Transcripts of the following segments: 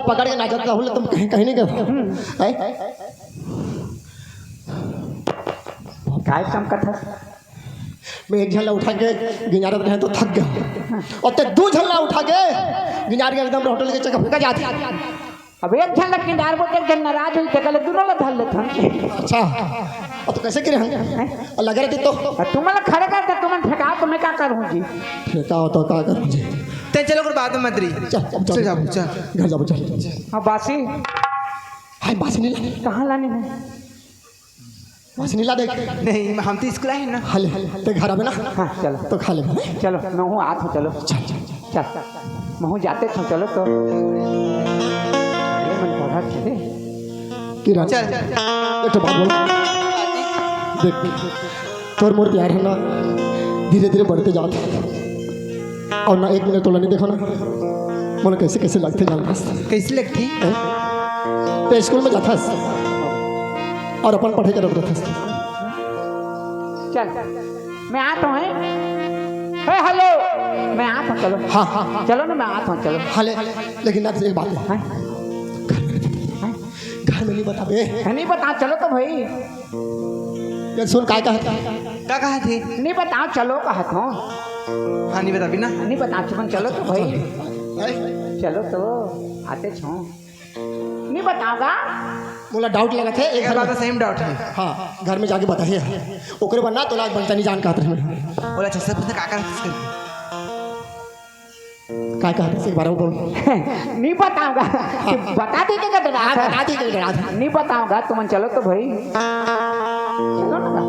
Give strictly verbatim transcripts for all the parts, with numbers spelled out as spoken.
पकड़ के नाचत रहू ले, तुम कहीं, कहीं नहीं गए। हैं? काय काम करत हस? मैं एक झन ला उठा के गिंजारत रहे तो थक गया, और ते दू झन ला उठा के गिंजार के एकदम होटल के चक्कर फेंका जाती। अब एक झन ला गिंजारबो त एक झन नाराज होई, तेकर ले दूनों ला धर लेथन। अच्छा, अब तो कैसे करे हम? और लगे रहते तो? अब तुमन ला खड़े कर दे, तुमन फेंका तो मैं का करूँ जी? फेंका हो तो का करूँ जी? ते चलो, कोई बात मत रही। चल, अब चल चल। जाओ, चल। घर जाओ, चल। हाँ, बासी। हाय, बासी नहीं ला। कहाँ लाने हैं? बासी नहीं ला देख। नहीं, हम तो स्कूल आए हैं ना। हाले, ते घर आवे ना। हाँ, चलो। तो खा ले। चलो, मैं हूँ, आत हूँ, चलो। चल, चल, चल। चल, मैं हूँ, जाते हूँ, चलो तो। अरे, मन पड़ा था रे। किरण, चल। एक ठो बात बोल। देख, तोर मोर प्यार है ना, धीरे-धीरे बढ़ते जात है। और ना एक मिनट तोला नहीं देखो ना, मोला कैसे, कैसे लगथे जान बस। कैसे लगथे? हैं? ते स्कूल में जाथस और अपन पढ़ाई करत रहथस। चल, मैं आत हूँ, हैं? हे, हेलो, मैं आत हूँ, चलो। हाँ, हाँ, हाँ। चलो ना, मैं आत हूँ, चलो। हाँ, ले, लेकिन ना, एक बात है। हैं? घर में नहीं बताबे। नहीं बताओ, चलो तो भाई। ये सुन, काय कहत? का कहत हे? नहीं बताओ, चलो कहत हूँ। हाँ, नहीं बताबे ना। नहीं बताओ, तुमन चलो तो भाई। अरे, चलो तो, आते छो। नहीं बताओगा? मोला डाउट लगत हे, एक एक बात तो सही में डाउट है। हाँ, घर में जाके बताही। ओकरे बर ना तोला आज बंता नहीं जान कहत रहे। बोला, अच्छा, सब कुछ का कहत हे? का कहत हे? एक बार और बोल। नहीं बताऊंगा। कि बता दे के डरा हाँ, था। बता दे के डरा था। नहीं बताऊंगा, तुमन चलो तो भाई। चलो ना।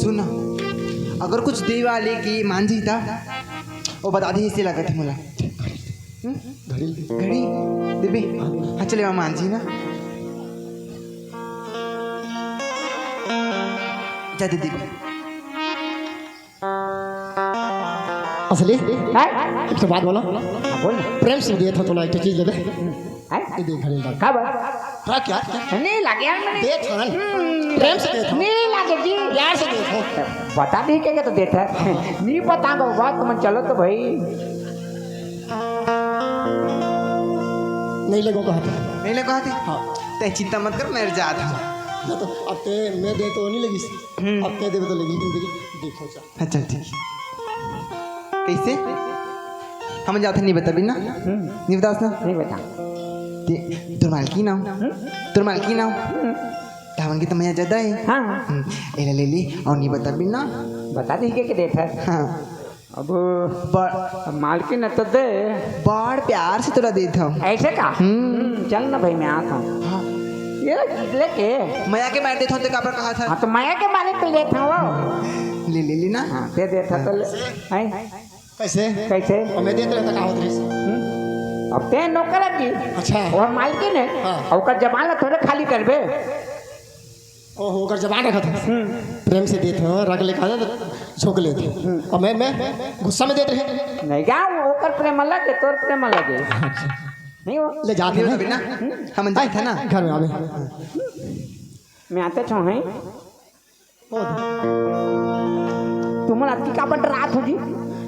सुन ना, अगर कुछ देवाली की मान जी था, वो बता दी, इसे लगत हे मोला। हम्म? घड़ी। घड़ी? देबे? हाँ, चले, वहाँ मान जी ना। जा दे देबे। असली? हैं? एक ठो बात बोला। हाँ, बोल ना। प्रेम से देत हँव तोला एक ठो चीज लेबे। हैं? ये देख घड़ी लगा। का बा? हाँ, क्या? नहीं लगे यार, मैंने देत हँव। हम्म। प्रेम से देत हँव। नहीं लगे जी। प्यार से देत हँव। बता दी के, के तो देत हे। नहीं पता बाबा, तुमन चलो तो भाई। नहीं लेगो कहत हे। नहीं लेगो कहत हे? हाँ। ते चिंता मत कर, मैं जात हँव। ना तो अब ते मैं दे तो नहीं लगिस। हम्म। अब ते देबे तो लगी, देखो, देखो, चल। हाँ, चल, ठीक है। कैसे? हम जात हन, नहीं बताबे ना? हम्म। नहीं बतास ना? नहीं बता। ते, तोर मालकिन आव। हम्म। तोर मालकिन आव। हम्म। धावन की तो मया ज्यादा है। हाँ। हम्म। एला ले ले, और नहीं बताबे ना? बता दे के, के देत हे। हाँ। अब बड़ मालकिन है तो दे। बड़ प्यार से तोला देत हँव। ऐसे का? हम्म। हम्म, चल ना भाई, मैं आत हँव। हाँ। ये ले, लेके। मया के मारे देत हँव, ते काबर कहत हे? हाँ, तो मया के मारे तो लेत हँव वो। ले, ले, ले ना। हाँ, दे देत हे तो ले। हैं? कैसे? कैसे? और मैं देत रहता, का होत रहिस? हम्म? अब ते नौकर है जी। अच्छा। और मालकिन है। हाँ। और ओकर जबान ला थोड़े खाली करबे। ओहो, ओकर जबान रखत हँव। हम्म। प्रेम से देत हँव, रख ले, कहा तो झोंक लेत हँव। हम्म। और मैं, मैं गुस्सा में देत रहेंव। नहीं क्या, वो ओकर प्रेम अलग है, तोर प्रेम अलग है। अच्छा। नहीं हो? ले जात हँव ना। हम्म। हम जात हन ना। घर में आबे। मैं आते छो हैं। तुमन अतकी काबर डरात हो जी?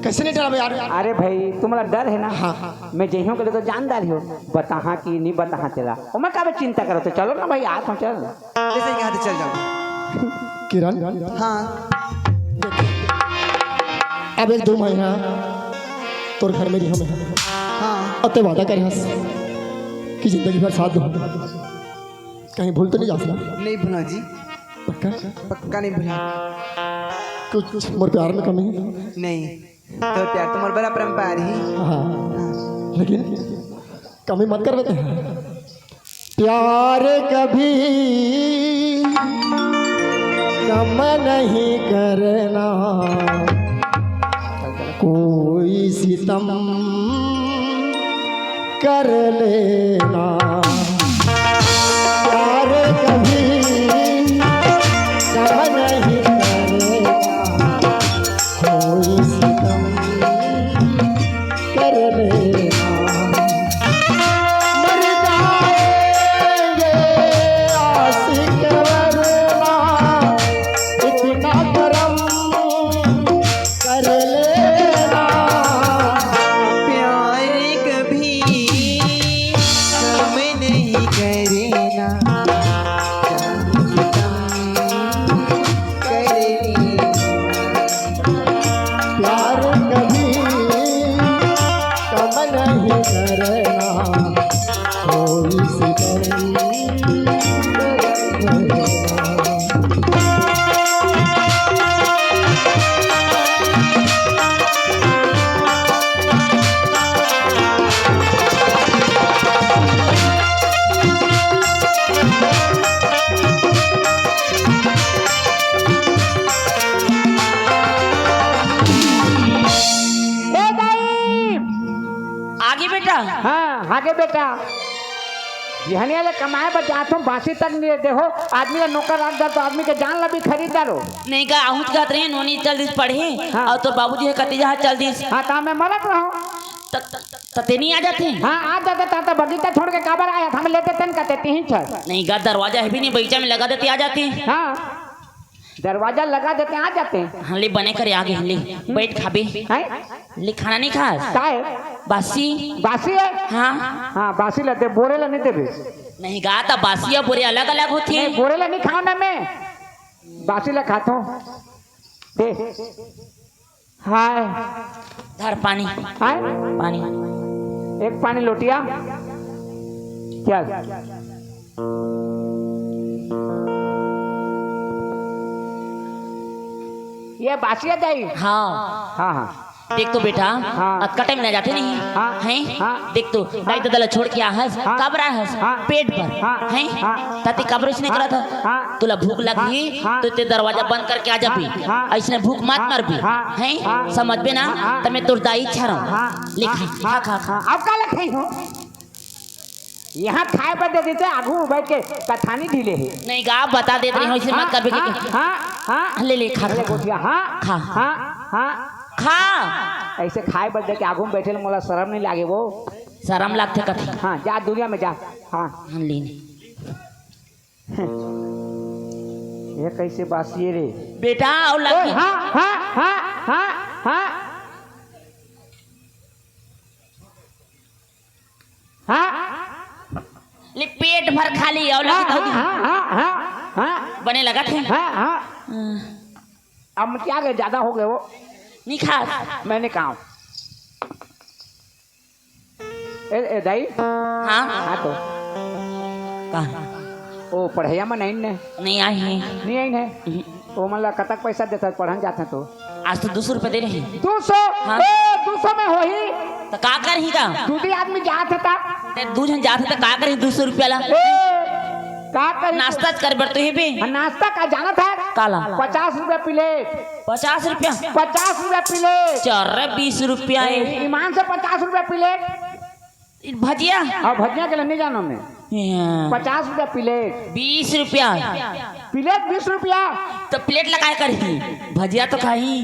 कैसे नहीं डराबे यार? अरे भाई, तुमला डर है ना? हाँ, हाँ, हाँ। मैं जइहूँ के तो जानदार हो, बताहा कि नहीं बताहा तेला। ओमा काबर चिंता करत हो, चलो ना भाई, आत हँव, चल। जैसे ही कहा थे, चल जाओ। किरण? हाँ। अब एक दो महीना तोर घर में रहिहूँ मैं। हाँ। अब ते वादा करे हस कि जिंदगी भर साथ दूँ। कहीं भूल तो नहीं जास ना? नहीं भूलँव जी। पक्का? पक्का नहीं भूलँव। कुछ मोर प्यार में कमी? नहीं, तोर प्यार तो मोर बर अपरंपार ही। हाँ, लेकिन कमी मत करबे। प्यार कभी कम नहीं करना, कोई सितम कर लेना। प्यार कभी कम नहीं करना, कोई सितम कर लेना। मर जाएंगे आशिक वरना, इतना करम कर लेना। प्यार कभी ए दाई! आगे बेटा। हाँ, आगे बेटा। बिहनिया ले कमाए बर जात हूँ, बासी तक नहीं देहो। आदमी ला नौकर रख दे तो आदमी के जान ला भी खरीद डालो। नहीं का, आहूँ कहत रहे, नोनी चल दिस पढ़े, हाँ। और तोर बाबूजी हे कति जहाँ चल दिस। हाँ, ता मैं मरत रहूँ। त, त, त ते नहीं आ जाते? हाँ, आ जाते, ता, ता बगीचा छोड़ के काबर आया था, हम लेते तन कहते तीन चार। नहीं का, दरवाजा हे भी नहीं, बगीचा में लगा देते, आ जाते। हाँ। दरवाजा लगा देते, आ जाते। हाँ, ले बने करे आगे, ले। बैठ खाबे। हैं? ले खाना नहीं खास? का है? बासी। बासी है? हाँ। हाँ, बासी ला दे, बोरे ला नहीं देबे। नहीं गा, त बासी या बोरे अलग-अलग होथे। नहीं, बोरे ला नहीं खाओ ना मैं। बासी ला खाथो। दे। हाय। धर पानी। हाय। पानी। एक पानी लोटिया। चल। ये बासिया दाई। हाँ। हाँ, हाँ। देख तो बेटा, हाँ। अतका टाइम ना जाते नहीं, हाँ। हैं? हाँ। देख तो, दाई ददा ला छोड़ के आहस, हाँ। काबर आहस? हाँ। पेट भर, हाँ। हैं? हाँ। त ते काबर इसने हाँ। करत हस? हाँ। तोला भूख लगही, हाँ। तो ते दरवाजा बंद करके आ जाबी। हाँ। हाँ। अइसने भूख मत हाँ। मरबी, हाँ। हैं? हाँ। समझबे ना? हाँ। त मैं तोर दाई इच्छा रहूँ। हाँ। ले हाँ। खा, खा, खा, खा। हाँ। अब का ले खाई हो? यहाँ खाए बर दे देते, आगू बैठ के कथानी ढीले हे। नहीं गा, बता देत रही हूँ, हाँ, इसे मत हाँ, करबे हाँ, के। हाँ, हाँ। ले, ले, खा, ले, खा, खा। गोठिया, हाँ, खा। हाँ, हाँ। खा। ऐसे खाए बर दे के आगू में बैठे ले मोला शरम नहीं लागे वो? शरम लागथे कथी? हाँ, जा दुनिया में जा। हाँ। हाँ, ले, ले। ये कैसे बासी हे रे? बेटा, और ओए, लागी। हाँ, हाँ, हाँ, हाँ, हाँ। हाँ। ले पेट भर खा ली, अउ लगी हाँ, तो हाँ, हाँ, हाँ, हाँ, हाँ। बने लगत हे। हाँ, हाँ। हाँ। अब क्या गए, ज्यादा हो गए वो। नहीं खा। मैं नहीं खाऊं। ए, ए, दाई। हाँ। हाँ तो। कहाँ? ओ, पढ़ैया में नहीं ने। नहीं आई है। नहीं आई ने। हम्म। ओ, मतलब, कतक पैसा देता, पढ़न जाते तो। आज तो दो सौ रुपया दे रहे हैं। दो सौ? हाँ। ए, दो सौ में होही? तो का करही का? दू दी आदमी जात हे ता। ते दू झन जात हे तो का करही दो सौ रुपया ला? ए, का करही? नाश्ता कर बर तो हे बे। हाँ, नाश्ता का जानत हे? काला? पचास रुपया प्लेट। पचास रुपया? पचास रुपया प्लेट। चल रे, बीस रुपया ए, है। ईमान से पचास रुपया प्लेट। भजिया? हाँ, भजिया के लिए नहीं जानो मैं। हाँ। पचास रुपया प्लेट। बीस रुपया। प्लेट बीस रुपया। तो प्लेट लगाए करही, भजिया तो खाही।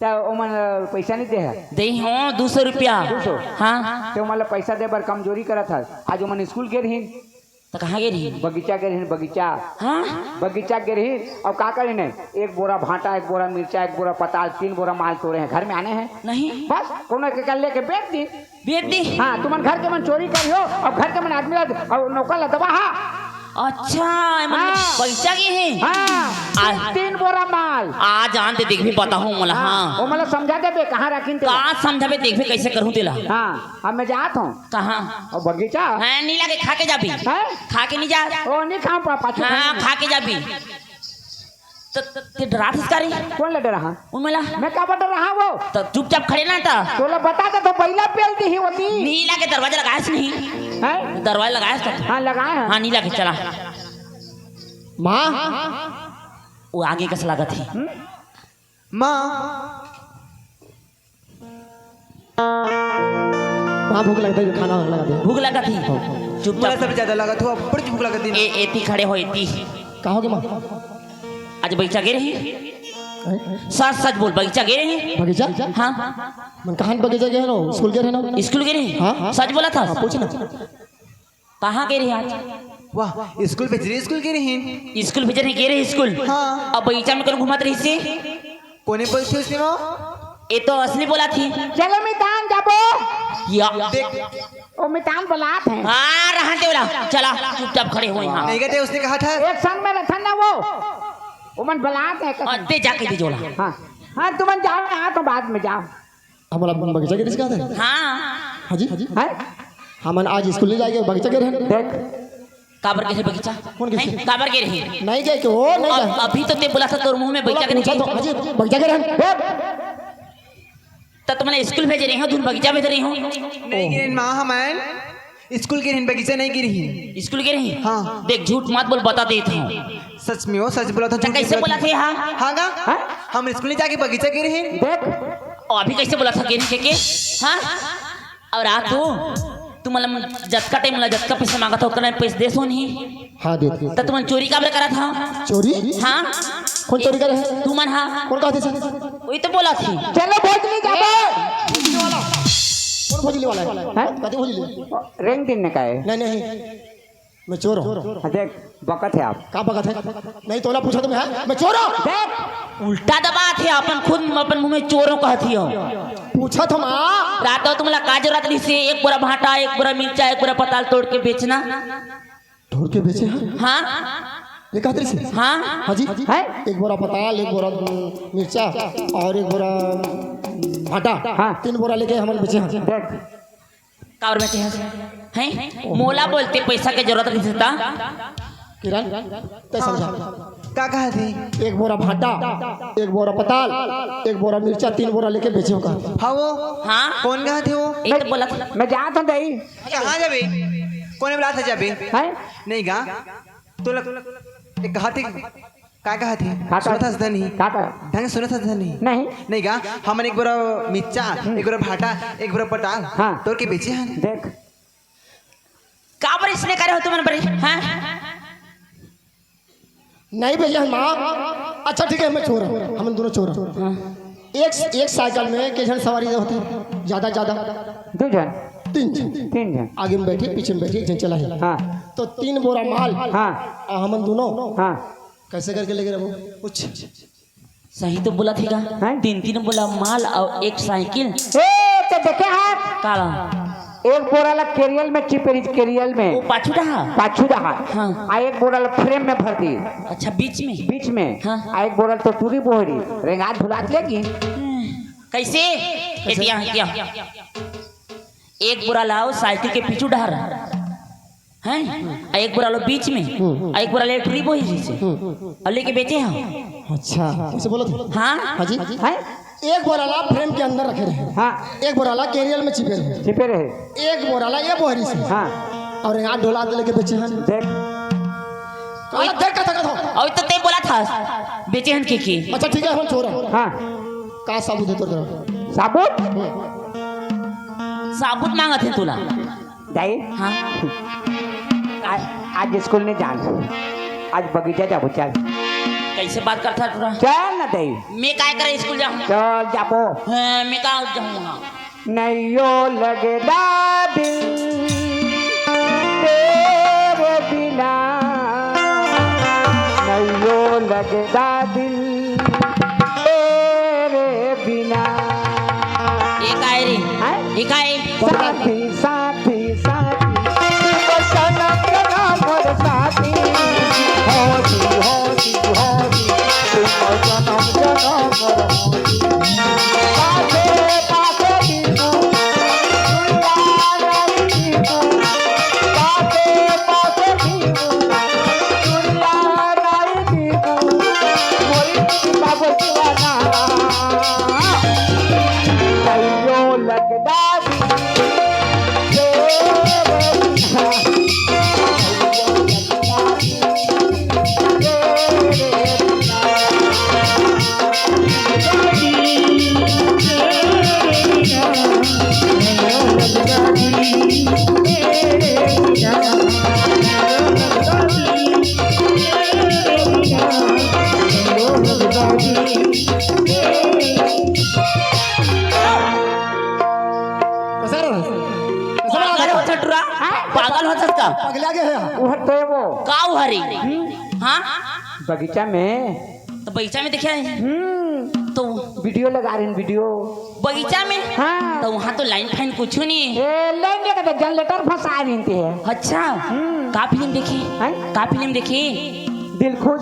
तो ओमन पैसा नहीं दे हे? दे हो, दो सौ रुपया। दो सौ? हाँ। तो ओमन ला पैसा दे बर कमजोरी करत हस। आज ओमन स्कूल गे रहिन। तो कहाँ गे रहिन? बगीचा गे रहिन, बगीचा। हाँ? बगीचा गे रहिन। अब का करिन? एक बोरा भांटा, एक बोरा मिर्चा, एक बोरा पताल, तीन बोरा माल तोरे हैं, घर में आने हैं। नहीं। बस, कोनो के कर लेके बेच दी। बेच दी? हाँ, तुमन घर के मन चोरी करिहो, अब घर के मन आदमी ला, अब नौकर ला दबा हा। अच्छा, एमन हाँ। पैसा के हे? हाँ, आ- तीन बोरा माल। आ जान ते देखबे, बताहूँ मोला, हाँ, हाँ। वो मतलब समझा देबे, कहाँ रखिन ते। का समझाबे, देखबे कैसे करूँ तेला। हाँ, अब मैं जात हूँ। कहाँ? और बगीचा। हाँ, नहीं लागे, खा के जाबी। हैं? खा के नहीं जा। ओ, नहीं खाऊँ पापा, चुप हाँ, है। खा के जाबी। त, त, ते डरात हस का रे? कौन ले डरा हा? उन मला। मैं का बता रहा वो? त चुपचाप खड़े ना त। तोला बता दे तो बैला पेल दी ही होती। नीला के दरवाजा लगायस नहीं। हैं? दरवाजा लगायस तो। हाँ, लगाए हैं। हाँ, नीला के चला। माँ। वो आगे कस लागत ही। हम्म? माँ। माँ, भूख लगत हे, खाना लगा दे। भूख लगत हे? हाँ। चुपचाप। मोला सब ज्यादा लगत हो, बड़ी भूख लगत हे। ए, एती खड़े हो, एती। का हो गे माँ? आज बगीचा गे रही? हैं? सच सच बोल, बगीचा गे रही? बगीचा? हाँ। मन कहाँ बगीचा गे रहे हो? स्कूल गे रहे ना? स्कूल गे रही? हाँ। सच बोला था? हाँ, पूछ ना। कहाँ गे रही आज? वाह, स्कूल भेज रही, स्कूल गे रही। स्कूल भेज रही, गे रही स्कूल? हाँ। अब बगीचा में कौन घूमत रही से? कोने बोलथे उसने वो? ये तो असली बोला थी। चलो मितान जाबो। या। देख। ओ मितान बलात हे। हाँ, रहन दे वाला। चला, चुपचाप खड़े हो यहाँ। नहीं कहते, उसने कहा था। एक संग में रथन ना वो। ओमन बलात हे। और ते जाके दीजोला। हाँ। हाँ, तुमन जाओ ना, तो बाद में जाओ। हमला बगीचा के दिस का था? हाँ। हाँ जी? हैं? हमन आज स्कूल नहीं जाएंगे, बगीचा के रहन। देख, काबर गे रहे बगीचा? कौन गे रहे? हैं? काबर गे रहे? नहीं गए कि वो नहीं अब, गए। अभी तो ते बोला था तोर मुंह में बगीचा के पूछा नहीं तो, अजी, बगीचा के रहन। त तुमन ला स्कूल भेजे रहे हो, तुम बगीचा भेजे रहे हो? नहीं गे रहेन माँ, हमन स्कूल गे रहेन, बगीचा नहीं गे रहेन। स्कूल गे रहे? हाँ। देख, झूठ मत बोल, बता देत हूँ। सच में हो, सच बोला था, त झूठ कैसे नहीं बोला थे, हाँ? हाँ गा? हाँ? हम स्कूल नहीं जाके बगीचा गे रहेन। देख, अभी कैसे बोला था गे रहे के? हाँ? अउ रात हो, तुमन ला जतका टाइम ला जतका पैसा मांगत हो, ओतना पैसा देसो नहीं। हाँ, देत। त तुमन चोरी काबर करत हा? चोरी? हाँ। कौन चोरी करे है? तुमन हा। कौन कहत हे? वही तो बोला थी। चलो, भोजली जाबो। भोजली वाला। कौन भोजली वाला है? हैं? कथी भोजली? रेंग दिन ने का है? नहीं, नहीं। मैं चोर हूँ। हाँ, देख, बकत है आप। का बकत है? नहीं, तोला पूछा तो मैं, हाँ? मैं चोर हूँ। देख, उल्टा दबात हे, अपन खुद अपन मुंह में चोर हूँ कहत ही हो। पूछा तो माँ। रात हो तुमला का जरूरत रहिसे, एक बोरा भाटा, एक बोरा मिर्चा, एक बोरा पताल तोड़ के बेचना। तोड़ के बेचे हैं? हाँ। ये कहत रहिसे? हाँ। हाँ जी। हैं? एक बोरा पताल, एक बोरा, उम, मिर्चा और एक बोरा, उम, भाटा। हाँ। तीन बोरा लेके हमन बेचे हैं। देख, काबर में कहे हैं? मोला बोलते पैसा के जरूरत रहिसे ता। किरण, तै समझा। का कहा थी? एक बोरा भाटा, एक बोरा पताल, एक बोरा मिर्चा, तीन बोरा लेके बेचे हो का? हाँ वो। हाँ? कौन कहा थी वो? एक तो बोला था। मैं जात हूँ दाई। कहाँ जाबे? कौन बोला था जाबे? हैं? नहीं गा। तो लग, एक कहा थी, का कहा थी? का कहा? सुनत हस धनी? का कहा? ढंग से सुनत हस धनी? नहीं। नहीं गा, हमन एक बोरा मिर्चा, हम्म। एक बोरा भाटा, एक बोरा पताल, हाँ। तोड़ के बेचे हन। देख। काबर इसने करे हो तुमन बड़े? हाँ? नहीं भैया, माँ। अच्छा ठीक है, मैं चोर हूँ, हमन दोनों चोर हन। हाँ। एक, एक साइकिल में के झन सवारी होथे? ज्यादा, ज्यादा। दू झन। तीन झन। तीन झन। आगे में बैठे, पीछे में बैठे, एक झन चलाही। हाँ। तो तीन बोरा माल। हाँ। अउ हमन दोनों। हाँ। कैसे करके लेके रहबो? कुछ सही तो बोला थी का? हैं? तीन तीन बोरा माल अउ एक साइकिल। ए, ते देखे हाथ? काला? एक बोरा ला केरियल में चिपे रहिस, केरियल में। वो पाछू डहा? पाछू डहा। हाँ। आ एक बोरा ला फ्रेम में भर दी। अच्छा, बीच में? बीच में। हाँ। आ एक बोरा ला तो टूरी बोहरी। रेंगात ढुलात लेगी। कैसे? एतिया, एतिया। एक बोरा लाओ साइकिल के पीछू डहर। हैं? आ एक बोरा लो बीच में, हम्म। आ एक बोरा ले टूरी बोही जी से। हम्म। अउ लेके बेचे हैं। अच्छा, उसे बोलो तो। हाँ? हाँ जी। हैं? एक बोरा ला फ्रेम के अंदर रखे रहे। हाँ। एक बोरा ला केरियल में छिपे रहे। छिपे रहे। एक बोरा ला ये बोहरी से। हाँ। अउ यहाँ ढोला के लेके बेचे हैं। देख। काला देख का था, का था। अउ तो ते बोला था, बेचे हैं के के। अच्छा ठीक है, हम छोरा। हाँ। का साबुत है तोर करा? साबुत? हम्म। साबुत मांगत हे तोला। दाई? हाँ। आज, आज स्कूल नहीं जान, आज बगीचा जाबो, चल। कैसे बात करता तोरा? चल ना दाई। मैं काय करे स्कूल जाऊँ? चल जाबो। हाँ, मैं का जाऊँ वहाँ? नैयो लगदा दिल तेरे बिना, नैयो लगदा दिल तेरे बिना। ये काय रे? हैं? ये काय? साथी, साथी, साथी, तुम जनम जनम भर साथी। होती, होती, होती, तुम जनम जनम भर होती। पासे, पासे दीनू, दुनिया नहीं दीनू। पासे, पासे दीनू, दुनिया नहीं दीनू। मोरी बाबू दीवाना। कहियो लगदा कैसा रहा? कैसा रहा? पागल होथस टुरा? हाँ? पागल होथस का? पगला गया है। वो तो वो। का वो हरी? हम्म। हाँ? बगीचा में। तो बगीचा में देखे है? हम्म। तो वीडियो लगा रहे हैं, वीडियो। बगीचा में? हाँ। तो वहाँ तो लाइन फाइन कुछ नहीं है। ए, लाइन देखा तो जनरेटर फंसा रही है। अच्छा। हम्म। का फिल्म देखी? हैं? का फिल्म देखी? दिल खुश।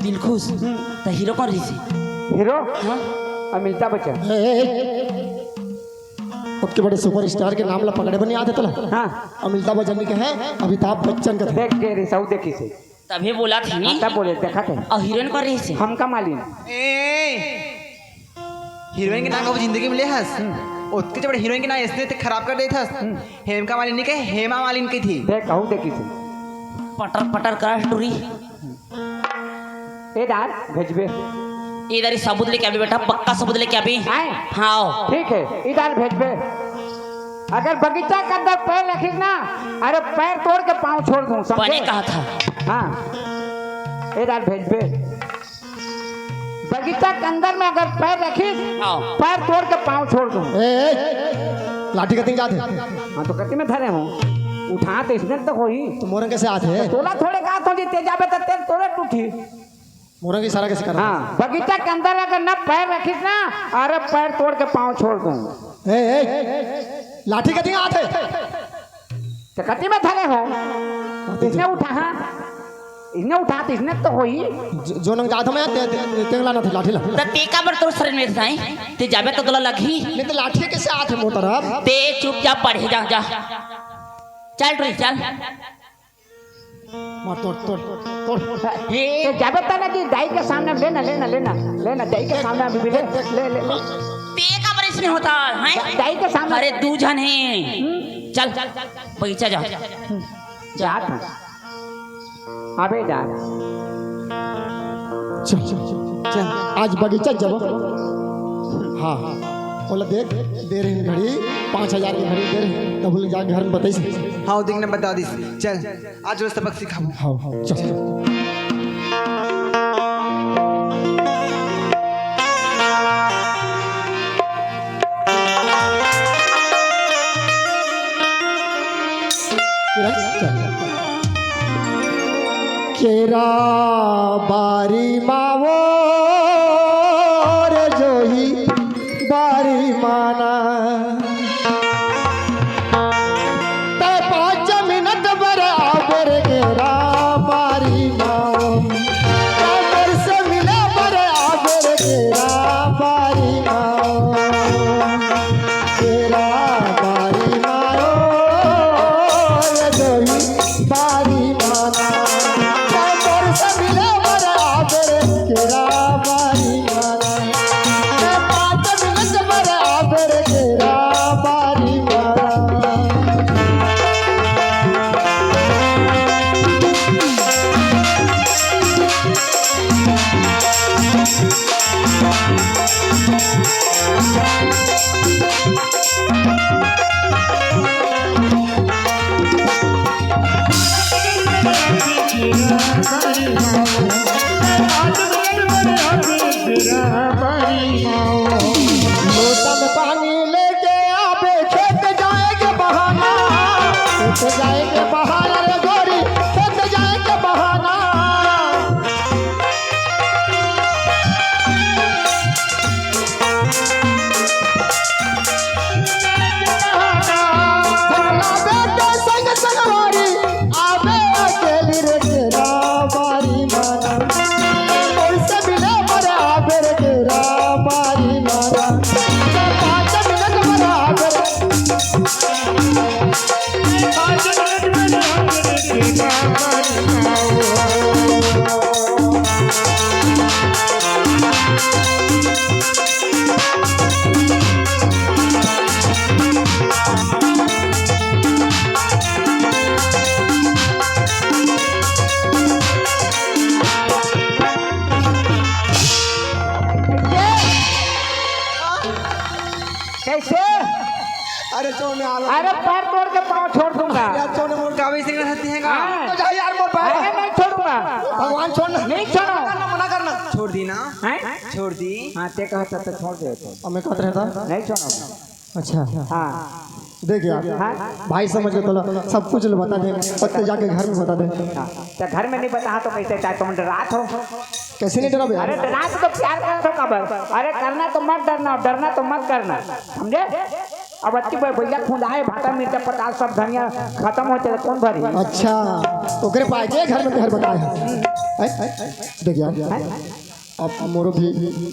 दिल खुश। हम्म। तो हीरो कौन रही? हीरो? हाँ। अमिताभ बच्चन। ए, ए, ए। ओतके बड़े सुपरस्टार के नाम ला पकड़े बर नइ आत हे तोला? हाँ। अमिताभ बच्चन नइ कहे, अमिताभ बच्चन कथे। देख के रे, सब देखिस हे। तभे बोलत हे। हाँ, तब बोले, देखत हे। अउ हीरोइन कोन रहिस हे? हमका मालिन। ए, हीरोइन के नाम कभू जिंदगी में ले हस? हम्म। ओतके बड़े हीरोइन के नाम अइसने ते खराब कर देत हस। हम्म। हेमका मालिन नइ कहे, हेमा मालिन कथे। देख, कहूँ देखिस हे। पटर पटर कर टुरी। ए दार, भेजबे। ए दार, सबूत लेके आबे बेटा, पक्का सबूत लेके आबे। आए? हाँ। ठीक हे, ए दार भेजबे। अगर बगीचा के अंदर पैर रखिस ना, अरे पैर तोड़ के पाँव छोड़ दूँ, समझे? बने कहा था। हाँ। ए दार भेजबे। बगीचा के अंदर में अगर पैर रखिस, हाँ। पैर तोड़ के पाँव छोड़ दूँ। ए, ए, लाठी कतिक जात हे? हाँ, तो कति में धरे हों। उठा तो इसने तो होही। तो मोरंग कइसे आत हे? तोला थोड़े कहा तो जी, ते जाबे तो तेल तोड़े टूटी। मोरंग इशारा कइसे कर? हाँ, बगीचा के अंदर अगर ना पैर रखिस ना, अरे पैर तोड़ के पाँव छोड़ दूँ। ए, ए, लाठी कतिक आत हे? तो कति में धरे हों? इसने उठा, हाँ। इसने उठा तो इसने तो होही। जो, जो नंग जात हूँ मैं, ते, ते, ते लाना थे लाठी ला। त ते काबर तोर शरीर में जाए? ते जाबे तो तोला लगही। नहीं तो लाठी कइसे आत हे मोर तरफ? ते चुपचाप पढ़े जा, जा। चल टुरी, चल। मार तोड़, तोड़, तोड़। हे। ते जाबे त ना जी, दाई के सामने लेना, लेना, लेना, लेना, दाई के सामने अभी भी ले, ले, ले, ले। ते काबर इसने होता है? दा-, दाई के सामने। अरे, दू झन हे। हम्म। चल, बगीचा जा। हम्म। जात हूँ। अबे जा। चल, चल, चल, चल। आज बगीचा जब। हाँ, हाँ। ओला देख, दे रहे हैं घड़ी, पाँच हजार की घड़ी दे रहे हैं, तब बोले जा घर में बताइस। हाँ, देख ना बता दिस। चल, आज वो सबक सिखाबो। हाँ, हाँ, चल। केरा बारी मावो रे जोही बारी माना। तै पाँच मिनट बर आबे रे केरा बारी मावो। तै मोर से मिले बर आबे रे केरा बारी मावो। केरा बारी मावो, ये जोही बारी माना। तै मोर से मिले बर आबे रे केरा बारी माना। लोटा में पानी लेके आबे, खेत जाए के बहाना, खेत जाए के बहाना रे गोरी, खेत जाए के बहाना। भोला बेटे संग संगवारी, आबे अकेली रे केरा बारी माना। कोई से मिले मरे आबे रे केरा बारी माना। पाँच मिनट मरे आबे रे। पाँच मिनट मरे आबे रे केरा बारी माना। कैसे? अरे चोर ने आलो। अरे पैर तोड़ के पाँव छोड़ दूंगा। यार चोर ने मोर गावे से रहती है का? हाँ। तो जा यार मोर पैर। अरे नहीं छोड़ूंगा। भगवान छोड़ ना। नहीं छोड़ो। मना करना, मना करना। छोड़ दी ना। हैं? छोड़ दी। हाँ, ते कहता तो छोड़ दे तो। अब मैं कहत रहता। नहीं छोड़ो। अच्छा। हाँ। देख यार, हाँ। भाई समझ के तोला सब कुछ ल बता दे, पत्ते जाके घर में बता दे। हाँ। तो घर में नहीं बता तो कैसे, चाहे तुम डरात हो? कैसे नहीं डराबे यार? अरे डरात तो प्यार करत हो काबर? अरे करना तो मत डरना, डरना तो मत करना, समझे? अब अति ब-, भैया खुंदाए भाटा मिर्चा पटाल सब धनिया खत्म हो चले, कौन भरी? अच्छा, ओकरे पाए के घर में घर बताए हैं। हैं? देख यार। हैं? अब मोरो भी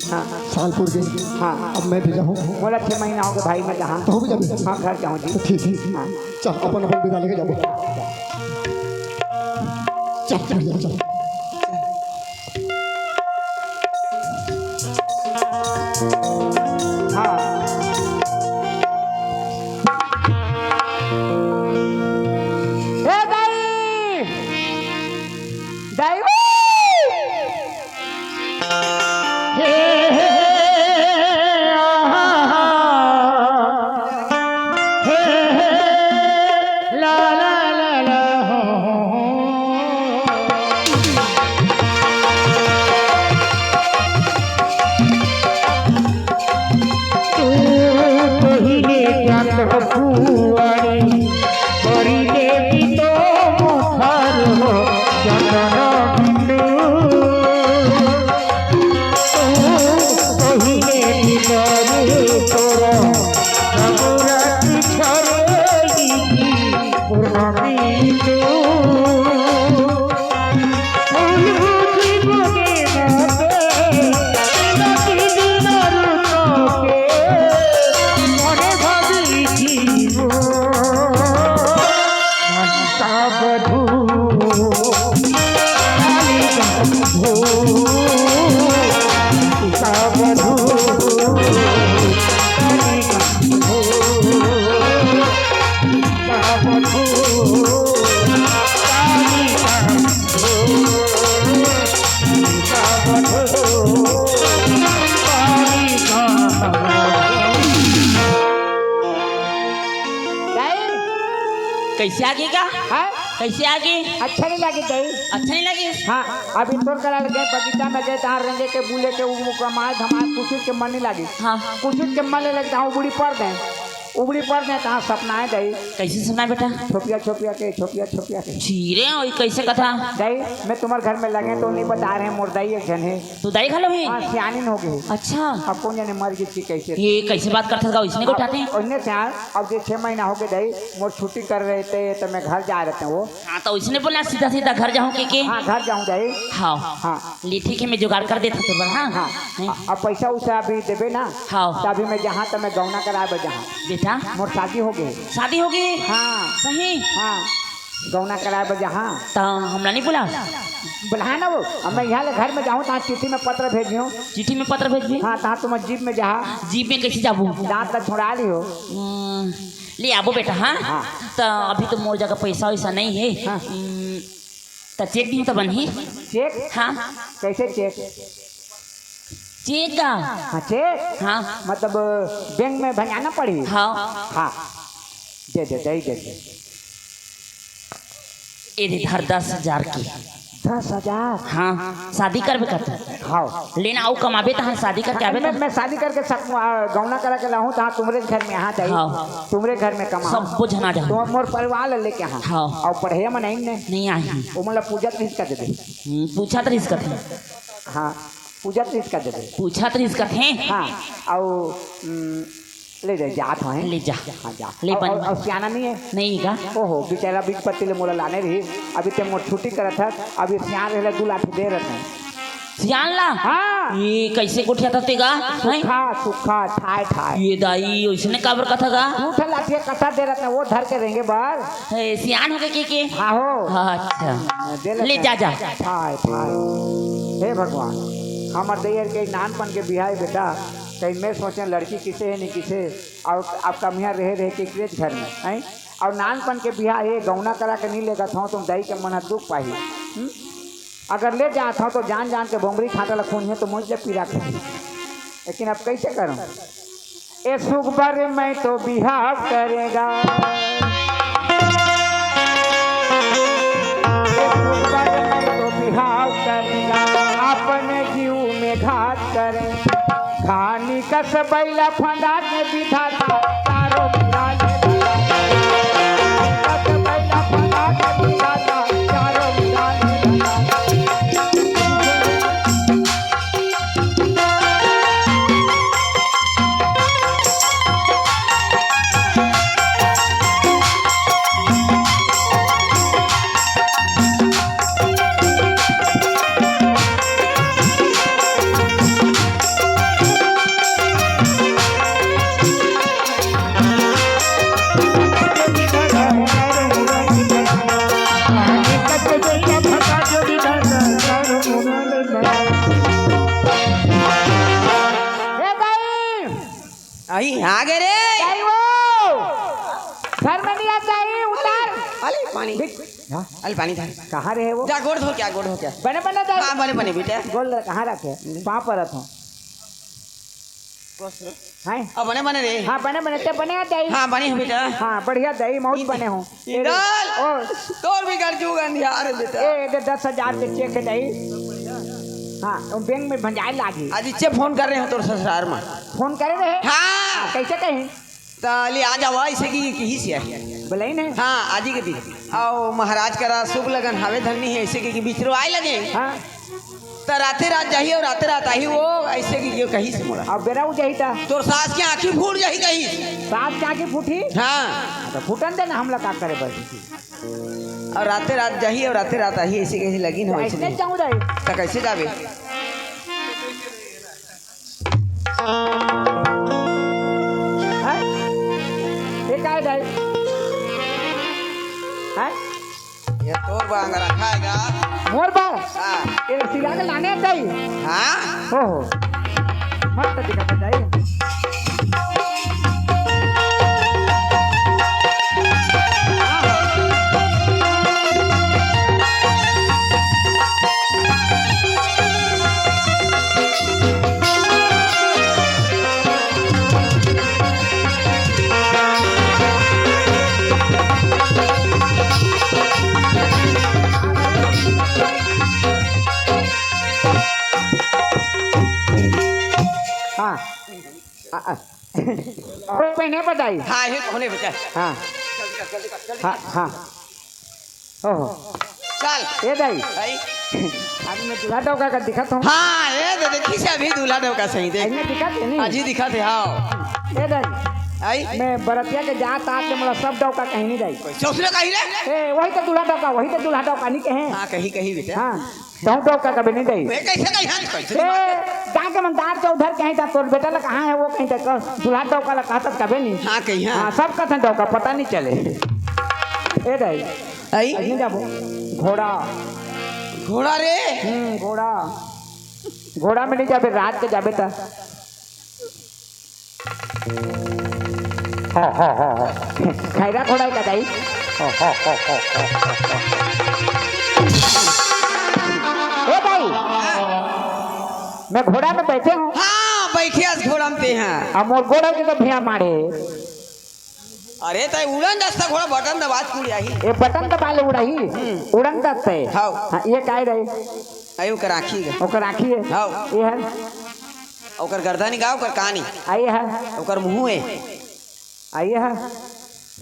हाँ। साल पुर गे। हाँ। अब मैं भी जाहूँ। मोला छह महीना हो गए भाई, मैं जाहूँ। तो हो भी जाबे? हाँ, घर जाहूँ जी। तो ठीक है। हाँ। चल, अपन अपन विदा लेके जाबो। चल, चल, चल, चल। हाँ। ए दाई! दाई! हे, हे, आहा, हा। हे, हे, ला, ला, ला, ला, हो। तू पहिले जात हो कुआरी, करी देवी तो मोखार हो जतन बिंदु। तू पहिले निकले तोरा रघुराज छरेली की पूर्णमी तू। कैसे आगे का? हाँ? कैसे आगे? अच्छा नहीं लगे दाई। अच्छा नहीं लगे? हाँ, अभी तोर करा लगे बगीचा में गए, तहाँ रेंगे के, बुले के, उ मुका मार धमार, कुछ के मन नहीं लगे। हाँ। कुछ के मन लगे, तहाँ उबड़ी पड़ दे। उबड़ी पड़ दे, तहाँ सपना है दाई। कैसे सपना है बेटा? छोपिया, छोपिया के, छोपिया, छोपिया के। छी रे, ओई कैसे कथा? दाई, मैं तुम्हारे घर में लगे तो नहीं बता रहे, मोर दाई एक जन है। तू दाई घलो ही? हाँ, सियानिन हो गए। अच्छा। अब कौन जाने मर गई थी कैसे? ये कैसे बात करता था, इसने को उठाते हैं? उनने क्या? अब ये छह महीना हो गए दाई, मोर छुट्टी कर रहे थे तो मैं घर जा रहे थे वो। हाँ, तो इसने बोला सीधा सीधा घर जाऊँ के, के? हाँ, घर जाऊँ दाई। हाँ। हाँ। ले ठीक है, मैं जुगाड़ कर देता हूँ तोर बर, हाँ? हाँ। हैं? अब पैसा उसा अभी देबे ना? हाँ। तो अभी मैं जहाँ तो मैं गौना कराए बर जहाँ। बेटा? मोर शादी हो गई। शादी हो गई? हाँ। सही? हाँ। गौना कराए बर जहाँ। तो हमला नहीं बुला? बुला ना वो। अब मैं यहाँ ले घर में जाहूँ, तहाँ चिट्ठी में पत्र भेजियो। चिट्ठी में पत्र भेजबे? हाँ, तहाँ तुम जीप में जहाँ। जीप में कैसे जाबो? दांत ला छोड़ा लियो। हम्म, ले आबो बेटा, हाँ? हाँ। तो अभी तो मोर जगह पैसा वैसा नहीं है। हाँ। हम्म, तो चेक भी तो बनही। चेक? हाँ। कैसे चेक? चेक का? हाँ, चेक? हाँ। मतलब बैंक में भंजाना पड़ी? हाँ। हाँ। दे दे, दे दे, दे। ए दे धर दस हजार के। दस हजार? हाँ, शादी करबे का तू? हाँ। लेना आऊ कमाबे तहन शादी करके आबे मैं, तहन। मैं शादी करके सब, आ, गौना करा के लाहूँ, तहाँ तुमरे घर में, हाँ, जाई। हाँ। तुमरे घर में कमा। सब झन आ जाहूँ। तुम मोर परिवार ला लेके, हाँ। हाँ। और पढ़े में नहीं ने। नहीं आही। वो मतलब पूछत रहिस का दे दे। हम्म, पूछत रहिस का थे। हाँ, पूछत रहिस का दे दे। पूछत रहिस का थे। हाँ, और, हम्म, ले जा, जात हँव। ले जा। हाँ, जा। ले और, बन। और, और सियाना नहीं है? नहीं का? ओहो, बेचारा बीच पत्ती ले मोला लाने रही। अभी ते मोर छुट्टी करत हस, अभी सियान रहे ला दू लाठी दे रहते हैं। सियान ला? हाँ। ये कैसे गोठियाथस ते गा? हैं? सुखा, सुखा, ठाय, ठाय। ये दाई, ओइसने काबर कथा गा? दू ठन लाठी कसा दे रहते हैं, वो धर के रेंगे बर। हे, सियान हो गए के, के? हाँ हो। अच्छा। दे ले लेते जा, हैं। जा। ठाय, ठाय। हे भगवान, हमर दई हर के नानपन के बिहाव बेटा, कहीं मैं सोचे लड़की किसे है, नहीं किसे, और अब कमिया रहे, रहे के क्रेज घर में, हैं? और नानपन के बिहाव, ये गौना करा के नहीं लेगत हँव, तुम दई के मन दुख पाही। हम्म? अगर ले जात हँव, तो जान जान के भोंगरी खाटा ला खून है, तो मुझे पीड़ा खाही। लेकिन अब कैसे करूँ? ए सुखबर मैं तो बिहाव करेगा, ए सुखबर मैं तो बिहाव करेगा, अपने जीव में घात करे। खानी कस बैला फंदा के विधाता, चारों मुड़ा ले। कस बैला फंदा के विधाता, चारों मुड़ा ले। आ गे रे। दाई वो। घर में नहीं आता है, उतार। अले पानी। देख, हाँ? अले पानी था। कहाँ रहे वो? जा गोड़ धो क्या, गोड़ धो क्या? बने बने दाई। हाँ, बने बने बेटा। गोड़ ल-, कहाँ रखे? पाँव परत हँव। हैं? अब बने बने रे। हाँ, बने बने, ते बने आ दाई। हाँ, बने हँव बेटा। हाँ, बढ़िया दाई, मौज बने हँव। इंदल, ओ। तोर भी घर जुग अंधियार हे बेटा। ए, दे दस हजार के चेक हे दाई। हाँ, वो बैंक में भंजाए लागी। आज इच्चे फोन करे रहे हँव तोर ससुरार में। फोन करे रहे? हाँ। हाँ, कैसे कहीं? त ले आ जावा, अइसे कि, किहिस हे। बोलई नहीं? हाँ, आज ही के दिन। अउ महाराज करा शुभ लगन हवे धरनी हे, अइसे कि, कि बिचरो आए लगे। हाँ। त राते रात जाही अउ राते रात आही, वो अइसे कि, कि कहिस मोला। अब बेरा हो जाही त। तोर सास के आँखी फूट जाही कहिस। सास के आँखी फूटी? हाँ। हाँ, त फूटन दे ना, हमला का करे बस। अउ राते रात जाही अउ राते रात आही, अइसे कहिस लगिन हो, अइसे अइसे नहीं। जाऊँ दाई। त कइसे जाबे? हैं? ये काय दाई? हैं? ये तोर बांग रखा हे गा। मोर बांग? हाँ। ये सिला के लाने दाई। हाँ? ओहो। मस्त दिखत हे दाई। हाँ। आ, आ। वो पहने बताई। हाँ, ये पहने बताई। हाँ। हाँ, हाँ। ओहो। चल। ए दाई। भाई। आज मैं दूल्हा डौका का दिखत हँव। हाँ, ये तो देखिस अभी दूल्हा डौका सही देख। आज मैं दिखत हे नहीं? आज ही दिखत हे, हाँ। ए दाई। आई? मैं बरतिया के जात आत के मोला सब डौका कहीं नहीं दाई। ससुर कही रे? ए, वही तो दूल्हा डौका, वही तो दूल्हा डौका नहीं कहे। हाँ, कही, कही बेटा। हाँ। तहूँ डौका कबे नहीं दाई। ए, कइसे कही, हाँ, कइसे ए, नहीं? जाके मन दार चौधर कहीं त तोर बेटा ला कहाँ हे वो कहीं त दूल्हा डौका ला कहत कबे नहीं। हाँ, कही, हाँ। हाँ, सब कथन डौका, पता नहीं चले। ए दाई। आई? नहीं जाबो। घोड़ा। घोड़ा रे? हम्म, घोड़ा। घोड़ा में नहीं जाबे, रात के जाबे त। हाँ, हाँ, हाँ, हाँ। खैरा घोड़ा का दाई। हाँ, हाँ, हाँ, हाँ, हाँ, हाँ। ए दाई, मैं घोड़ा में बैठे हँव। हाँ, बैठे हस घोड़ा में ते हाँ। अब मोर गोड़ के तो भिया मारे। अरे, तैं उड़न दस्ता घोड़ा बटन दबा के उड़ जाही। ए बटन दबा ले उड़ाही। हम्म। उड़न दस्ता हे। हाँ। हाँ, ये काय रहे? अरे, ओकर आँखी हे। ओकर आँखी हे। हाँ। ये हे। ओकर गर्दन गा, ओकर कान हे। आ ये हे। ओकर मुँह हे। आ ये हे।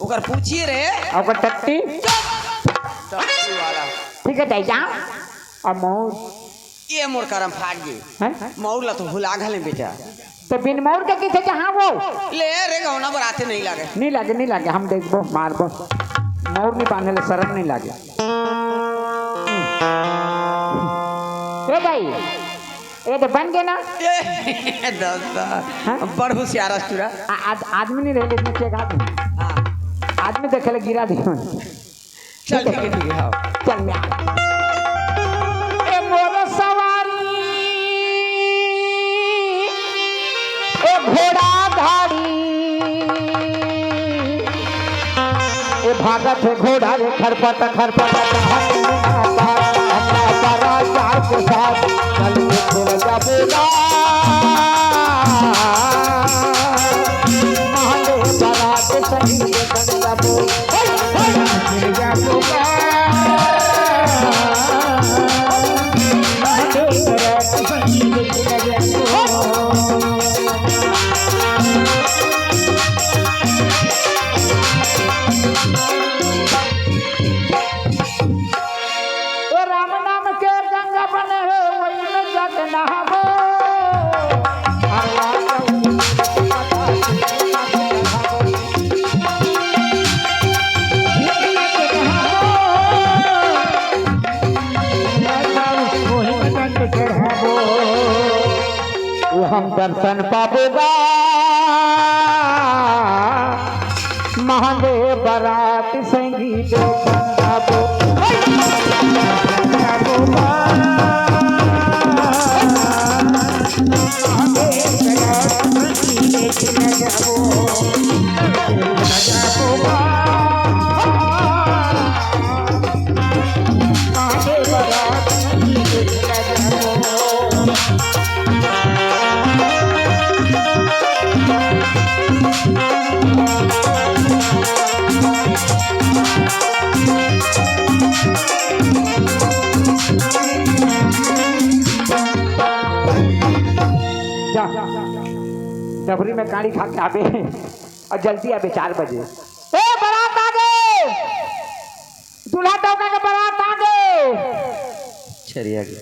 ओकर पूछी रे। आ ओकर टट्टी। चुप। टट्टी वाला। ठीक हे, जाई जा। अब मोर। ये मोर करम फाट गे। हैं? मउर ला तो भुला घले बेटा। त बिन मउर के किथे जहाँ वो? ले रे गौना बराते नहीं लागे। नहीं लागे, नहीं लागे, हम देखबो, मारबो। मउर नहीं बांधे ले शरम नहीं लागे। ए दाई, ए तो बन गे ना? ए, दस्ता, हाँ? बड़ हुसियार अस टूरा। आ-, आद-, आदमी नहीं रहे, लेकिन के घात में। हाँ। आदमी देखे ले गिरा दियो। चल, ठीक हे, ठीक हे, हाँ। चल, मैं आ। ए मोर सवारी, ए घोड़ा धारी, ए भागत हे घोड़ा रे खरपट, खरपट, अपना सारा चार के साथ चल के छोड़ जा बेटा। महादेव बरात सही के संग जाबो। तो राम नाम के गंगा बने हे, वही में जाके नहाबो। हम दर्शन पाबो गा महादेव बरात संगी दर्शन पाबो। डबरी में काड़ी खा के आबे अउ जल्दी आबे चार बजे। ए, बारात आ गे, दूल्हा डौका के बारात आ गे। छरिया के